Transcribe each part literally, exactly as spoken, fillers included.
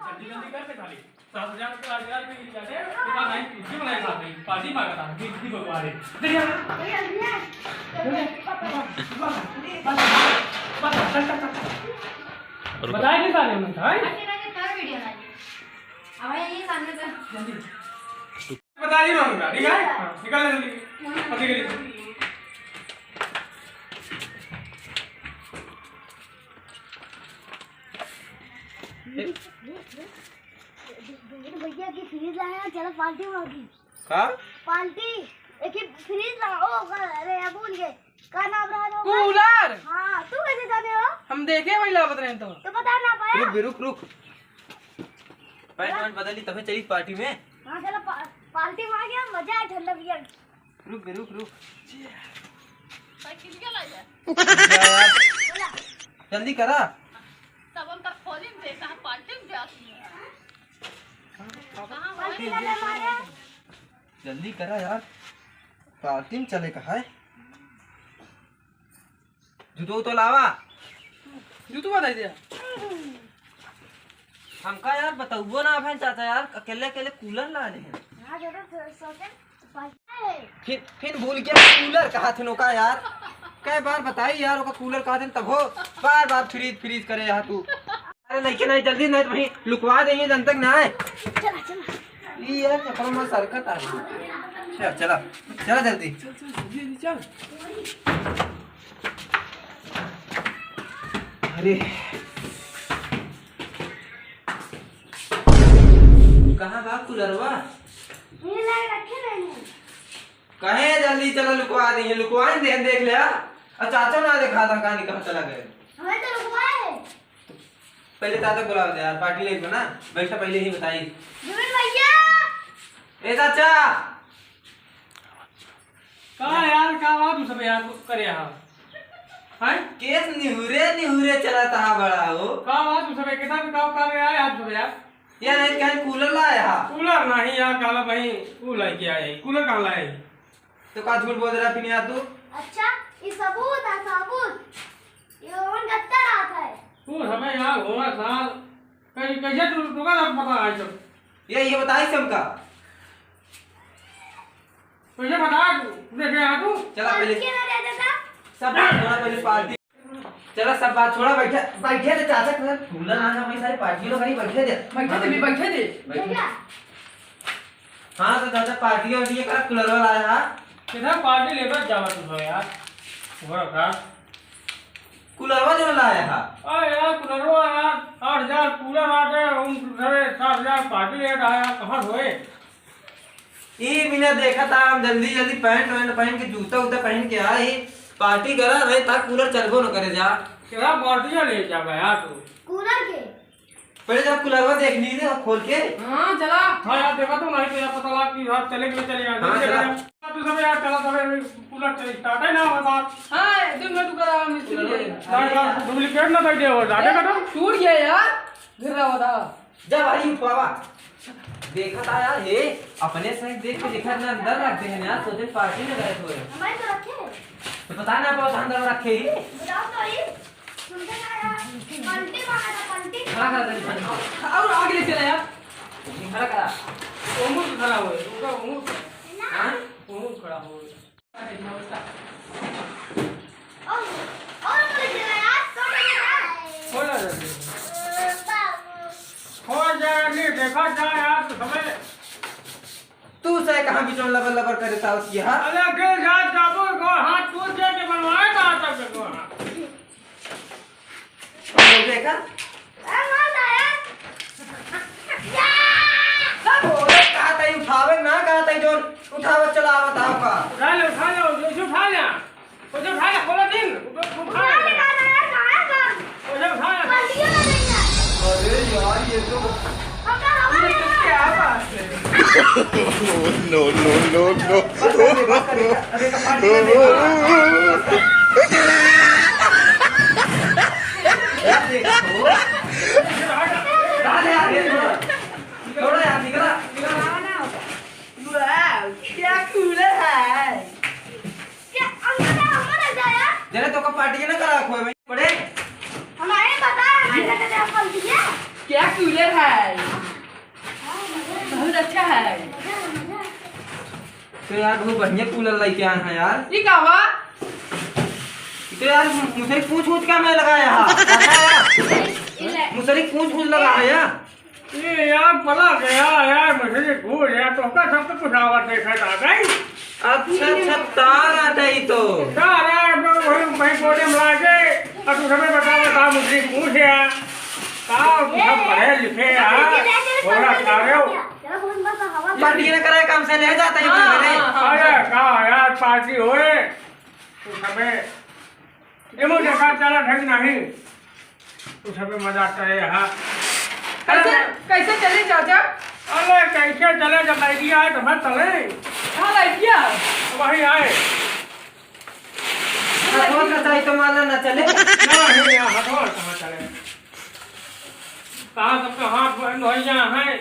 जल्दी, जल्दी कर दे साले। सात हजार रुपये आज यार भी जाते हैं, तो कहा, "भाई, किसकी बनाई साहब भाई? पार्टी मांगा था, किसकी बकवा रहे?" दे यार। बस, बस, बस, चल, चल, चल, चल। बताया नहीं साले उन्होंने, हाँ? आके ना, आके कर वीडियो ना। अब ये सामने से। जल्दी। बता ही रहूंगा, ठीक है? हाँ, निकल ले जल्दी। पति के लिए। भैया की फ्रिज लाया, चलो पार्टी होगी। का? पार्टी, एक ही फ्रिज ला, ओ, अरे, भूल गए। का नाम रहा था ओकर? कूलर। हाँ, तू कैसे जाने हो? हम देखे वही लावत रहे तो। तो बता ना पाया? रुक बे, रुक, रुक। पैंट वैंट बदल ली, तबे चली पार्टी में। हाँ, चलो, पा-, पार्टी में आ गया, मजा आए ठंडा बियर। रुक बे, रुक, रुक। साइकिल के ला जा। बोला। जल्दी करा। सब हम तक खोली में देखा, पार्टी में जाती है। कहाँ पार्टी वाले मारे? जल्दी करा यार, पार्टी में चले का है। जूतो तो लावा। जूतो बताई दिया। हमका यार बतउबो ना भैन चाचा यार, अकेले अकेले कूलर ला ले हैं। हाँ, जरूर, तो सोचे, तो पार्टी है। फिर, फिर भूल गया कूलर कहा थे नोका यार। कई बार बताई यार, ओका कूलर कहा थे तब हो, बार बार फ्रीज फ्रीज करे यहाँ तू। अरे लइके नहीं, जल्दी नहीं तो वहीं लुकवा देंगे जन तक ना आए। चला, चला। ई यार चपल में सरकत आ गई। चल, चला, चला जल्दी। चल, चल, जल्दी, जल्दी चल। अरे। कहाँ बा कूलरवा? ये लाए रखे मैंने। कहे जल्दी चला लुकवा देंगे, लुकवा ही दे, देख ले आ। आ चाचा ना देखा था कहानी कहाँ चला गए। हमें तो लुकवाए है। पहले चाचा बुलावा दे यार, पार्टी लेके बना। बैठा पहले ही बताई। जुबिन भैया। ए चाचा। का यार, का बात तू सब यार करे यहाँ? हैं? केस निहुरे निहुरे चला था बड़ा हो। का बात तू सब कितना भी का कर रहा है आप सब यार? यार, एक कहीं कूलर लाया हा। कूलर नहीं यार, कहला भाई, वो लेके आए। कूलर कहाँ लाए? तो का झूठ बोल रहा फिर यार तू? अच्छा, ये सबूत है, सबूत। ये ओवन गत्ता रहा था। तू हमें यार होना साल, कहीं कैसे तू, तू का पता है सब? ये, ये बताइए सबका। तो ये बता, तू देखे यहाँ तू? चला पहले। पार्टी के ना दे देता? सब बात छोड़ा, पहले पार्टी। चला, सब बात छोड़ा, बैठे, बैठे थे चाचा के साथ। कूलर आना भाई, सारी पार्टी लोग आई, बैठे थे। बैठे थे भी, बैठे थे। बैठे। भैया। हाँ, तो चाचा पार्टी और ये करा, कूलर वाला आया है। किधर पार्टी लेकर जावा तू सब यार? घोड़ा घाट। कूलरवा जो लाया है। आ यार, कूलरवा यार, आठ हजार कूलर आटे, हम घरे सात हजार पार्टी लेट आया, कहाँ होए? ई बिना देखा था, हम जल्दी जल्दी पैंट वैंट पहन के, जूता उता पहन के आई, पार्टी करा रहे, ता कूलर चलबो न करे जा। केरा पार्टी ले जा बे यार तू। कूलर के? पहले जब कूलरवा देख ली रे, खोल के। हाँ, चला। हाँ यार, देखा तो नहीं तो यार, पता लगा कि रात चले के चले यार। हाँ, जल्दी चला। चले जा। तू सब यार, चला सब, कूलर चले, स्टार्ट है ना होता। हाँ, एक दिन में तू करा मिस्त्री है। यार, यार, डुप्लीकेट ना दे दे, हो जाके कटो। टूट गया यार, गिर रहा होता। जा भाई उठवावा। देखा था यार, हे, अपने से देख के देखा ना, अंदर रख दे यार, सोचे पार्टी में गए हुए। हमारे तो रखे हैं। तो पता ना, बहुत अंदर रखे ही। बताओ तो ही, सुनते ना यार, पलटी मारा था, पलटी। खड़ा करा दे, और आगे ले चला यार। खड़ा करा। वो मुंह खड़ा हुए, उनका मुंह। हाँ? वो मुंह खड़ा हुए। और, और बोले थे ना यार, सौ रुपये का। खोल आ जाते। खोल जा, नहीं देखा जा यार, तो समय। तू से कहाँ बीच में लबर लबर करे तावत ये, हाँ? अरे, के जा, जाबो, को हाथ टूट जाए, के बनवाए, कहाँ तक के को हाथ? देखा? ए, मार ना यार। सब हो रे, कहा ताई उठावे ना, कहा ताई जोन उठावे चला आवत आपका। उठा ले, उठा ले, उठा ले, उठा ले। उसे उठा ले, खोलो दिन। उठा ले। उठा ले, उठा ले। उसे उठा ले। अरे यार, ये तो क्या बात है? No, no, no, no। थोड़ा यार, निकला। Wow, क्या कूलर है। क्या अंदर आओ, अंदर आ जाओ यार। जरा तो का पार्टी ना करा खोए भाई। पड़े। हमारे पता है, हमारे घर का चप्पल दिया। के क्या कूलर है, बहुत अच्छा है। तो यार, बहुत बढ़िया कूलर लेके आए हैं यार। ये का हुआ? तो यार, मुसरी पूछ वूछ का मैं लगाया है? मुसरी पूछ वूछ लगा है यार? ये यार, पला गया यार, मुसरी पूछ यार, तो का सबको कुछ आवत देखा था, नहीं? अच्छा, अच्छा, तार आटा ही तो। तार आटा, वही, वही बोले में लागे, और तू हमें बता, बता, मुसरी पूछ यार। का, तू सब पढ़े लिखे यार, थोड़ा सारे हो। पार्टी ना करे, काम से ले जाता है अपने घरे। हाँ, हाँ, हाँ। अरे, का यार, पार्टी होए, तू हमें डेमो देखा चला ढंग नहीं, तू सबे मजाक करे यहाँ। कैसे, कैसे चले चाचा? अरे कैसे चले, जब लड़किया है तो मत चले। कहाँ लड़किया? वही आए। हथवा का चाही तो माला ना चले। नहीं, यहाँ हथवा कहाँ चले? कहाँ सबका हाथ बंद हो गया है?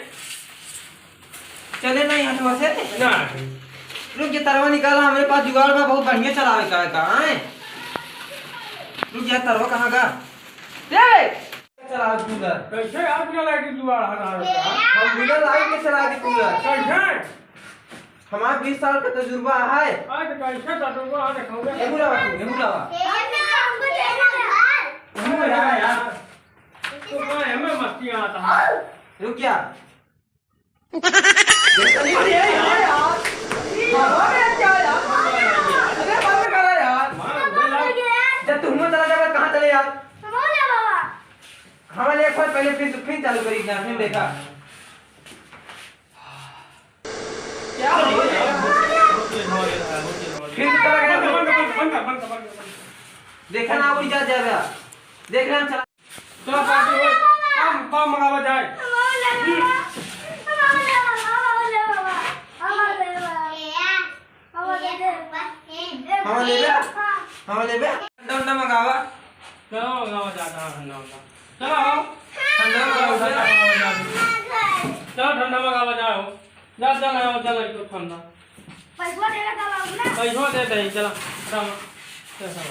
चले नहीं हथवा से? ना। रुक, ये तरवा निकाला, हमरे पास जुगाड़ बा, बहुत बढ़िया चलावे का, का है? रुक, ये तरवा कहाँ का? ए! चलावे कूलर। कैसे आज का लाइट जुगाड़ हटा रहा है? हम बिना लाइट के चला दे कूलर। कैसे? हमार बीस साल का तजुर्बा है। आज कैसे तजुर्बा है, दिखाओगे? नेहू लावा तू, नेहू लावा। नेहू लावा यार। तो मैं, हमें मस्ती आता है। रुक जा। अरे यार, यार। मारो रे क्या यार? अरे बंद करो यार। जब तू हुआ चला जावे, कहाँ चले यार? हमारे एक बार पहले फिर, फिर चालू करी ना, फिर देखा। क्या हो गया? फिर चला गया। बंद कर, बंद कर, बंद कर, बंद कर। देखा ना, उड़ जा, जा, जा। देख रहे हैं, चला। चलो, पार्टी हो। काम, काम मंगावा जाए। हवा लेबे? हवा लेबे? ठंडा उंडा मंगावा। चलो, मंगावा जाता है ठंडा उंडा। चलो, आओ। ठंडा मंगावा जाए। चलो, ठंडा मंगावा जाओ। जा, जा, लाओ, जा, लाओ, ठंडा। पैसवा देला का बाबू ना? पैसवा दे दे, चला, चला, चला।